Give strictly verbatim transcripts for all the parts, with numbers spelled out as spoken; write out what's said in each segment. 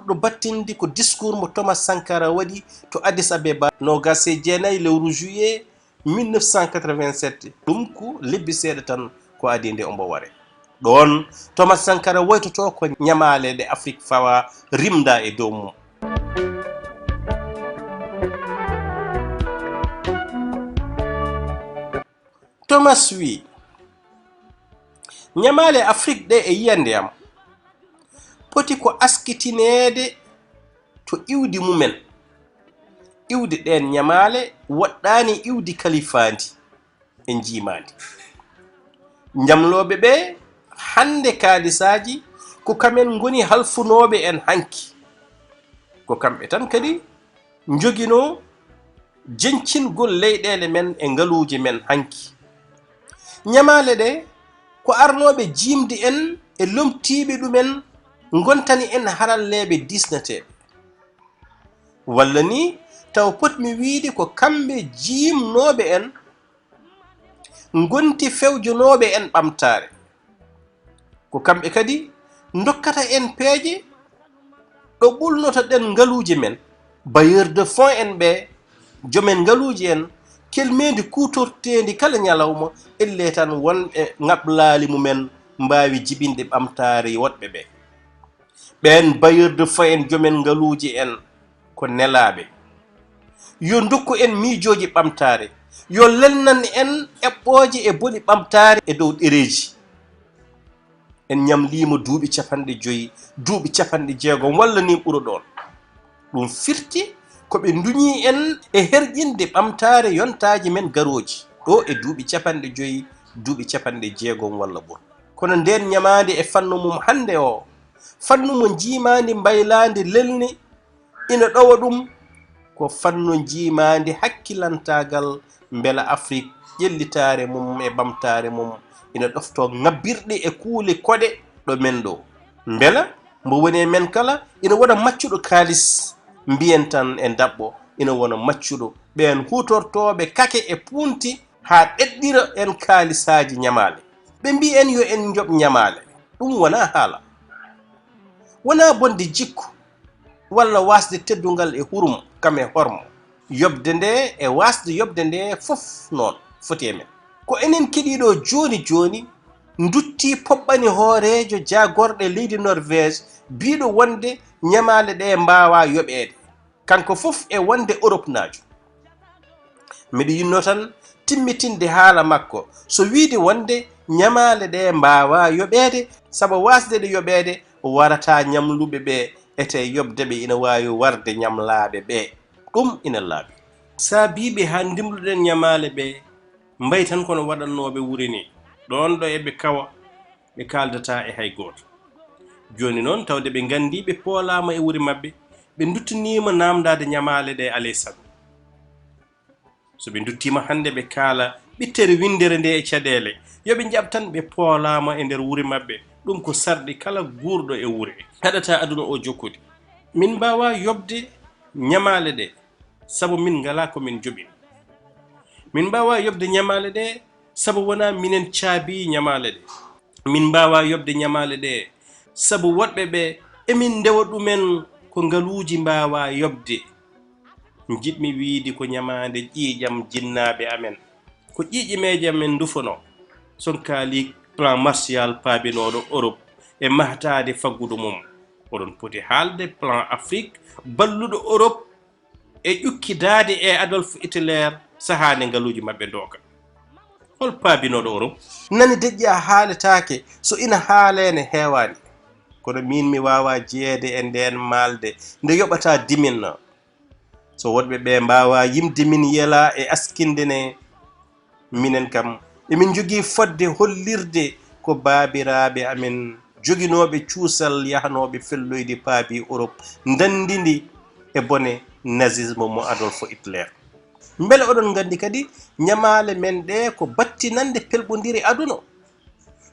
Ɗo battindi ko discours mo Thomas Sankara waɗi to Addis Abeba, noogas e jeenayi lewru juillet mille neuf cent quatre-vingt-sept. Ɗum ko lebbi seeɗa tan ko adii nde omo ware. Ɗoon, Thomas Sankara woytotoo ko ñamaale ɗe Afrik fawa rimda e dow mum. Thomas wiyi, ñamaale Afrik ɗe e yiyannde am poti ko askitineede to iwdi mumen. Iwdi ɗeen ñamaale woɗɗaani iwdi kalifaandi e njiimaandi. Ñamlooɓe ɓe hannde kaalisaaji ko kamen ngoni halfunooɓe en hanki. Ko kamɓe tan kadi njoginoo jeñcingol leyɗeele men e ngaluuje men hanki. Ñamaale ɗe ko arnooɓe jiimde en e lomtiiɓe ɗumen ngontani en haralleeɓe diisneteeɓe. Walla ni taw potmi wiyde ko kamɓe jiimnooɓe en ngonti fewjonooɓe en ɓamtaare. Ko kamɓe kadi ndokkata en peeje ɗo ɓulnoto ɗen ngaluuje men. Bailleurs de fonds en ɓe, joomen ngaluuje en, kelmeendi kuutorteendi kala ñalawma, ellee tan won e ŋaɓlaali mumen mbaawi jibinde ɓamtaare woɗɓe ɓe. Ɓeen bailleurs de fonds en, joomen ngaluuje en, ko nelaaɓe. Yo ndokku en miijooji ɓamtaare. Yo lelnan en eɓɓooje e boli ɓamtaare e dow ɗereeji. En ñamliima duuɓi capanɗe joyi, duuɓi capanɗe jeegom walla ni ɓura ɗoon. Ɗum firti ko ɓe nduñii en e herƴinde ɓamtaare yontaaji men garooji ɗo e duuɓi capanɗe joyi, duuɓi capanɗe jeegom walla ɓura. Kono ndeen ñamaande e fannu mum hannde o, fannu mo njiimaandi mbaylaandi lelni, ina ɗowa ɗum ko fannu njiimaandi hakkilantaagal mbela Afrik ƴellitaare mum e ɓamtaare mum ina ɗoftoo ŋabbirɗe e kuule koɗe ɗo men ɗo. Mbela mbo woni e men kala ina wona maccuɗo kaalis, mbiyen tan e ndaɓɓo, ina wona maccuɗo ɓeen huutortooɓe kake e puunti haa ɗeɗɗira en kaalisaaji ñamaale. Ɓe mbiy en yo en njoɓ ñamaale. Ɗum wonaa haala. Wonaa bonde jikku, walla waasde teddungal e hurum kam e hormo. Yoɓde nde e waasde yoɓde nde fof noon foti e men. Ko enen keɗiiɗo jooni jooni nduttii poɓɓani hooreejo jaagorɗe leydi Norvège biyɗo wonde ñamaale ɗe mbaawaa yoɓeede. Kanko fof e wonde Oropnaajo. Miɗo yinnoo tan timmitinde haala makko, so wiyde wonde ñamaale ɗe mbaawaa yoɓeede, sabu waasde ɗe yoɓeede warataa ñamluɓe ɓe, etee yoɓde ɓe ina waawi warde ñamlaaɓe ɓe. Ɗum ina laaɓi. Saabiiɓe haa ndimluɗen ñamaale ɓe, mbayi tan kono waɗannooɓe wure ni, ɗoon ɗo eɓe kawa, ɓe kaaldataa e hay gooto. Jooni noon, tawde ɓe nganndii ɓe poolaama e wure maɓɓe, ɓe nduttaniima naamndaade ñamaale ɗe alaa e sago. So ɓe nduttiima hannde ɓe kaala ɓittere winndere nde e caɗeele, yo ɓe njaɓ tan ɓe poolaama e nder wure maɓɓe, ɗum ko sarɗi kala guurɗo e wure. Haɗataa aduna o jokkude. Min mbaawaa yoɓde ñamaale ɗe, sabu min ngalaa ko min njoɓi. Min mbaawaa yoɓde ñamaale ɗe, sabu wonaa minen caabii ñamaale ɗe. Min mbaawaa yoɓde ñamaale ɗe, sabu woɗɓe ɓe emin ndewa ɗumen ko ngaluuji mbaawaa yoɓde. Njiɗmi wiyde ko ñamaande ƴiiƴam jinnaaɓe amen. Ko ƴiiƴameeje amen ndufanoo. So on kaalii plan Marshall paabinooɗo Europe e mahtaade faggudu mum, oɗon poti haalde plan Afrique balluɗo Europe e ƴukkidaade e Adolf Hitler sahaa nde ngaluuji maɓɓe ndooka. Hol paabinooɗo Europe? Nani deƴƴi a haaletaake, so ina haalee ne heewaani. Kono miin mi waawaa jeyeede e ndeen maalde nde yoɓataa dimin. So woɗɓe ɓe mbaawaa yimde min yelaa e askinde ne, minen kam, emin njogii fotde hollirde ko baabiraaɓe amen joginooɓe cuusal yahnooɓe felloyde paabi Europe ndanndi ndi e bone nazisme mo Adolf Hitler. Mbele oɗon nganndi kadi ñamaale men ɗe ko battinande pelɓondire aduna?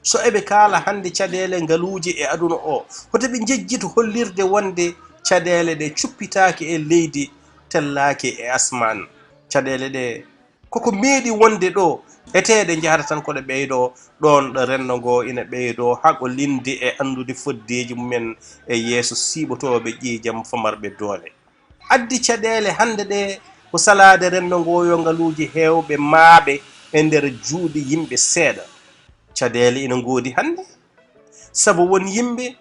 So eɓe kaala hannde caɗeele ngaluuje e aduna o, hoto ɓe njejjit hollirde wonde caɗeele ɗe cuppitaake e leydi, tellaake e asmaan. Caɗeele ɗe koko meeɗi wonde ɗo Eteeɗe njahata tan ko ɗe ɓeydoo, ɗoon ɗo renndo ngoo ina ɓeydoo haqolinde e anndude foddeeji mumen e yeeso siiɓotooɓe ƴiiƴam famarɓe doole. Addi caɗeele hannde ɗee ko salaade renndo ngoo yo ngaluuji heewɓe maaɓe e nder juuɗe yimɓe seeɗa. Caɗeele ina ngoodi hannde, sabu won yimɓe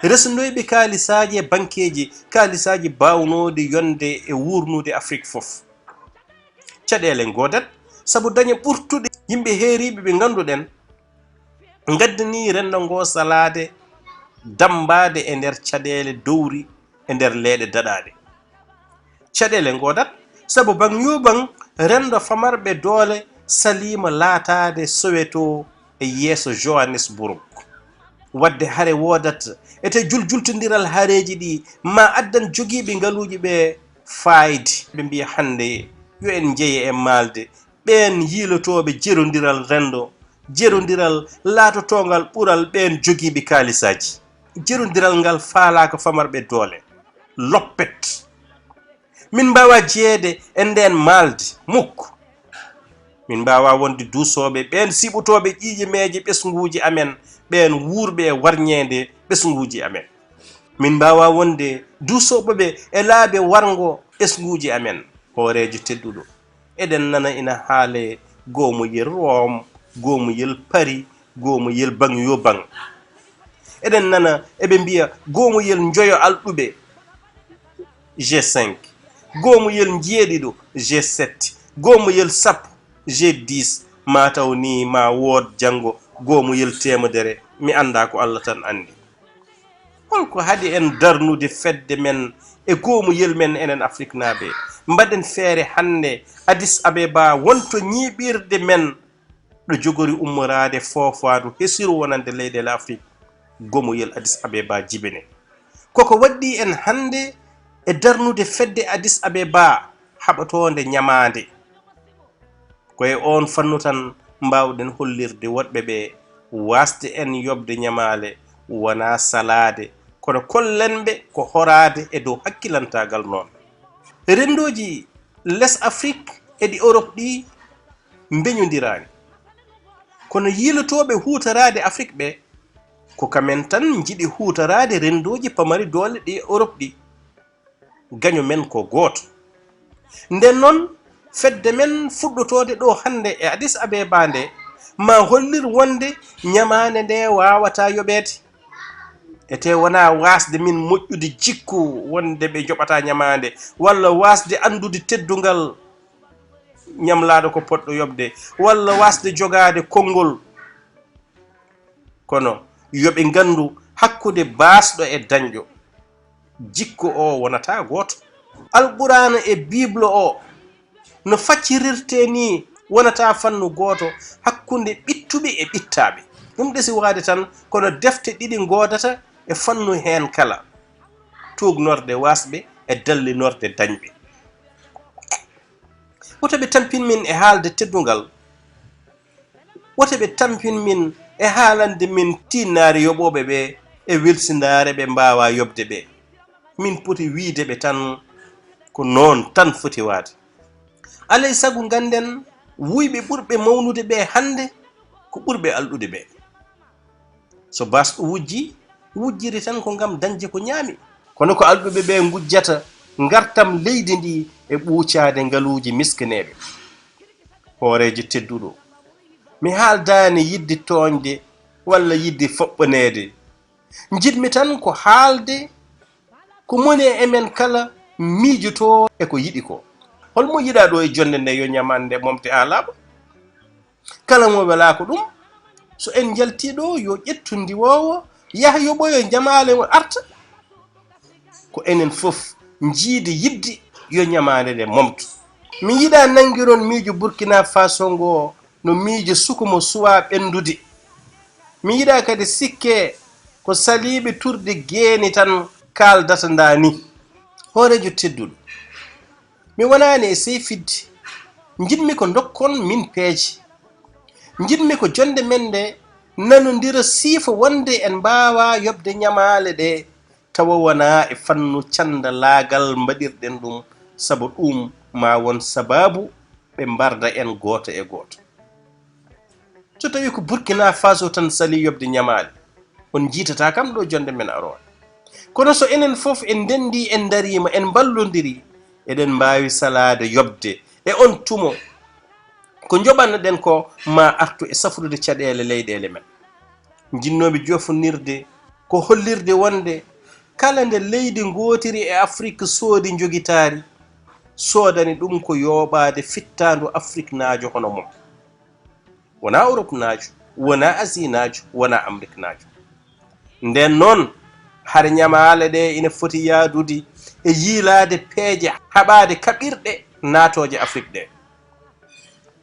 resndoyɓe kaalisaaji e bankeeji, kaalisaaji baawnooɗi yonde e wuurnude Afrik fof. Caɗeele ngoodat sabu dañe ɓurtuɗe yimɓe heeriiɓe ɓe ngannduɗen ngaddanii renndo ngoo salaade, dammbaade e nder caɗeele dowri e nder leeɗe daɗaaɗe. Caɗeele ngoodat sabu baŋ yoo baŋ renndo famarɓe doole saliima laataade Soweto e yeeso Johannesburg. Waɗde hare woodat, ete juljultondiral hareeji ɗi ma addan jogiiɓe ngaluuji ɓe faayde. Ɓe mbiya hannde yo en njeye e maalde ɓeen yiilotooɓe jerondiral renndo, jerondiral laatotoongal ɓural ɓeen jogiiɓe kaalisaaji. Jerondiral ngal faalaaka famarɓe doole. Loppet. Min mbaawaa jeyeede e ndeen maalde muk. Min mbaawaa wonde duusooɓe ɓeen siɓotooɓe ƴiiƴemeeje ɓesnguuji amen, ɓeen wuurɓe e warñeende ɓesnguuji amen. Min mbaawaa wonde duusooɓe ɓe e laabi warngo ɓesnguuji amen. Hooreejo tedduɗo, eɗen nana ina haalee goomoyel Room, goomoyel Pari, goomoyel baŋ yoo baŋ. Eɗen nana eɓe mbiya goomoyel njoyo alɗuɓe, G cinq, goomoyel njeeɗiɗo, G sept, goomoyel sappo, G dix, maa taw nii maa wood janngo goomoyel teemedere, mi anndaa ko Alla tan anndi. Hol ko haɗi en darnude fedde men e goomoyel men enen Afriknaaɓe? Mbaɗen feere hannde Addis Abeba wonto ñiiɓirde men ɗo jogori ummoraade foofaandu hesiru wonande leyɗeele Afrik, goomoyel Addis Abeba jibine. Koko waɗɗii en hannde e darnude fedde Addis Abeba haɓatoonde ñamaande. Ko e oon fannu tan mbaawɗen hollirde woɗɓe ɓe waasde en yoɓde ñamaale wonaa salaade, kono kollen ɓe ko horaade e dow hakkilantaagal noon. Renndooji les Afrik e ɗi Orop ɗi mbeñondiraani. Kono yiilotooɓe huutoraade Afrik ɓe, ko kamen tan njiɗi huutoraade renndooji pamari doole ɗi Orop ɗi. Gaño men ko gooto. Nden noon, fedde men fuɗɗotoode ɗo hannde e Addis Abeba nde, maa hollir wonde ñamaande nde waawataa yoɓeede. Etee wonaa waasde min moƴƴude jikku wonde ɓe njoɓataa ñamaande, walla waasde anndude teddungal ñamlaaɗo ko potɗo yoɓde, walla waasde jogaade konngol. Kono yo ɓe nganndu hakkunde baasɗo e dañɗo, jikku o wonataa gooto. Alqur'aana e Bible o no faccirirtee nii wonataa fannu gooto hakkunde ɓittuɓe e ɓittaaɓe. Ɗum ɗesi waade tan kono defte ɗiɗi ngoodata e fannu heen kala, tuugnorde waasɓe e dallinorde dañɓe. Woto ɓe tampin min e haalde teddungal. Woto ɓe tampin min e haalande min tiinnaare yoɓooɓe ɓe e welsindaare ɓe mbaawaa yoɓde ɓe. Min poti wiyde ɓe tan ko noon tan foti waade. Alay sago ngannden wuyɓe ɓurɓe mawnude ɓe hannde ko ɓurɓe alɗude ɓe. So baasɗo wujjii, wujjiri tan ko ngam dañde ko ñaami. Kono ko alɗuɓe ɓe ngujjata ngartam leydi ndi e ɓuucaade ngaluuji miskineeɓe. Hooreejo tedduɗo, mi haaldaani yiɗde tooñde walla yiɗde foɓɓaneede. Njiɗmi tan ko haalde ko moni e men kala miijotoo e ko yiɗi ko. Hol mo yiɗaa ɗo e jonnde nde yo ñamaande momte haa laaɓa? Kala mo welaa ko ɗum, so en njaltii ɗo, yo ƴettu ndiwoowo, yaha yoɓoyo ñamaale mum arta. Ko enen fof njiidi yiɗde yo ñamaande nde momto. Mi yiɗaa nanngiron miijo Burkina Faso ngo no miijo suka mo suwaa ɓenndude. Mi yiɗaa kadi sikke ko saliiɓe turdi geeni tan kaaldata ndaa ni. Hooreejo tedduɗo, mi wonaani e sey fidde. Njiɗmi ko ndokkon min peeje. Njiɗmi ko jonnde men nde nanondira siifo wonde en mbaawaa yoɓde ñamaale ɗe, tawa wonaa e fannu canndalaagal mbaɗirɗen ɗum, sabu ɗum maa won sabaabu ɓe mbarda en gooto e gooto. So tawii ko Burkina Faso tan salii yoɓde ñamaale, on njiitataa kam ɗo jonnde men aroore. Kono so enen fof en ndenndii, en ndariima, en mballondirii, eɗen mbaawi salaade yoɓde e on tumo. Ko njoɓanno-ɗen ko maa artu e safrude caɗeele leyɗeele men. Njinnoomi jofondirde ko hollirde wonde kala nde leydi ngootiri e Afrik soodi njogitaari, soodani ɗum ko yooɓaade fittaandu Afriknaajo hono mum. Wonaa Oropnaajo, wonaa Asiinaajo, wonaa Ameriknaajo. Ndeen noon, hare ñamaale ɗe ina foti yahdude e yiylaade peeje haɓaade kaɓirɗe naatooje Afrik ɗe.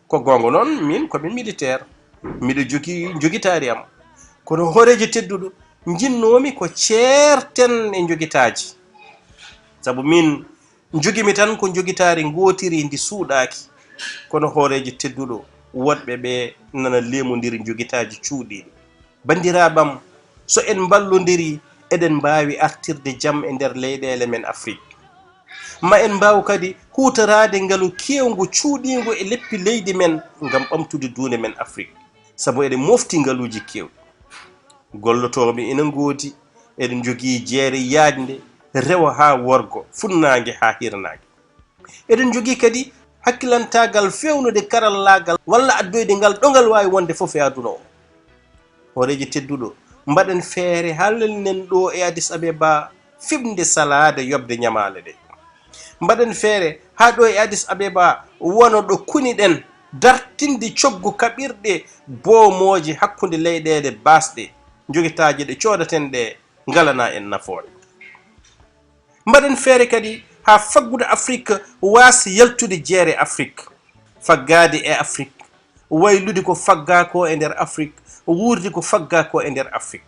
Ko goonga noon, miin ko mi militeer, miɗo jogii njogitaari am. Kono hooreejo tedduɗo, njinnoomi ko ceerten e njogitaaji. Sabu miin, njogii-mi tan ko njogitaari ngootiri ndi suuɗaaki. Kono hooreejo tedduɗo, woɗɓe ɓe nana leemondiri njogitaaji cuuɗiiɗi. Banndiraaɓe am, so en mballondirii, eɗen mbaawi artirde jam e nder leyɗeele men Afrik. Ma en mbaaw kadi huutoraade ngalu keewngu cuuɗiingu e leppi leydi men ngam ɓamtude duunde men Afrik, sabu eɗen moofti ngaluuji keewɗi. Gollotooɓe ina ngoodi, eɗen njogii jeere yaajnde, rewo haa worgo, funnaange haa hirnaange. Eɗen njogii kadi hakkilantaagal feewnude karallaagal walla addoyde ngal ɗo ngal waawi wonde fof e aduna o. Hooreejo tedduɗo, mbaɗen feere haa lelnen ɗo e Addis Abeba fiɓnde salaade yoɓde ñamaale ɗe. Mbaɗen feere haa ɗo e Addis Abeba wona ɗo kuni-ɗen dartinde coggu kaɓirɗe boomooje hakkunde leyɗeele baasɗe, njogitaaje ɗe coodaten ɗe ngalanaa en nafoore. Mbaɗen feere kadi haa faggudu Afrik waasa yaltude jeere Afrik, faggaade e Afrik, waylude ko faggaa ko e nder Afrik, wuurde ko faggaa ko e nder Afrik.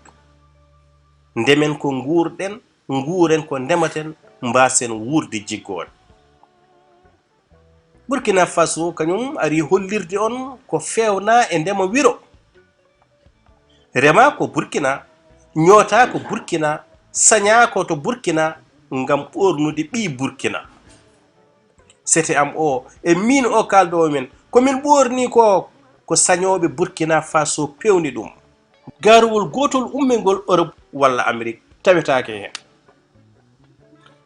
Ndemen ko nguurɗen, nguuren ko ndematen, mbaasen wuurde jiggoore. Burkina Faso kañum arii hollirde on ko feewnaa e ndema wiro. Remaa ko Burkina, ñootaa ko Burkina, sañaa ko to Burkina ngam ɓoornude ɓiy Burkina. Sete am o e miin o kaaldoowo men, ko min ɓoornii ko, ko sañooɓe Burkina Faso peewni ɗum. Gaaruwol gootol ummingol Europe walla Amerik tawetaake heen.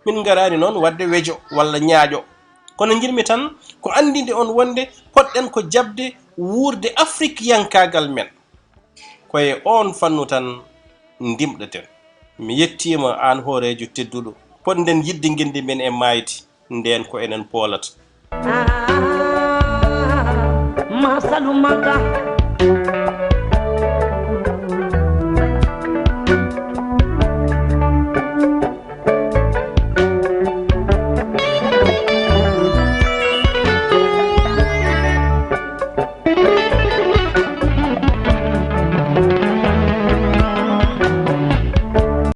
Min ngaraani noon waɗde wejo walla ñaaƴo, kono njiɗ-mi tan ko anndinde on wonde potɗen ko jaɓde wuurde Afrikyankaagal men. Ko e oon fannu tan ndimɗaten. Mi yettiima aan hooreejo tedduɗo. Potɗen yiɗde ngenndi men e maayde, ndeen ko enen poolata. Masalu maka.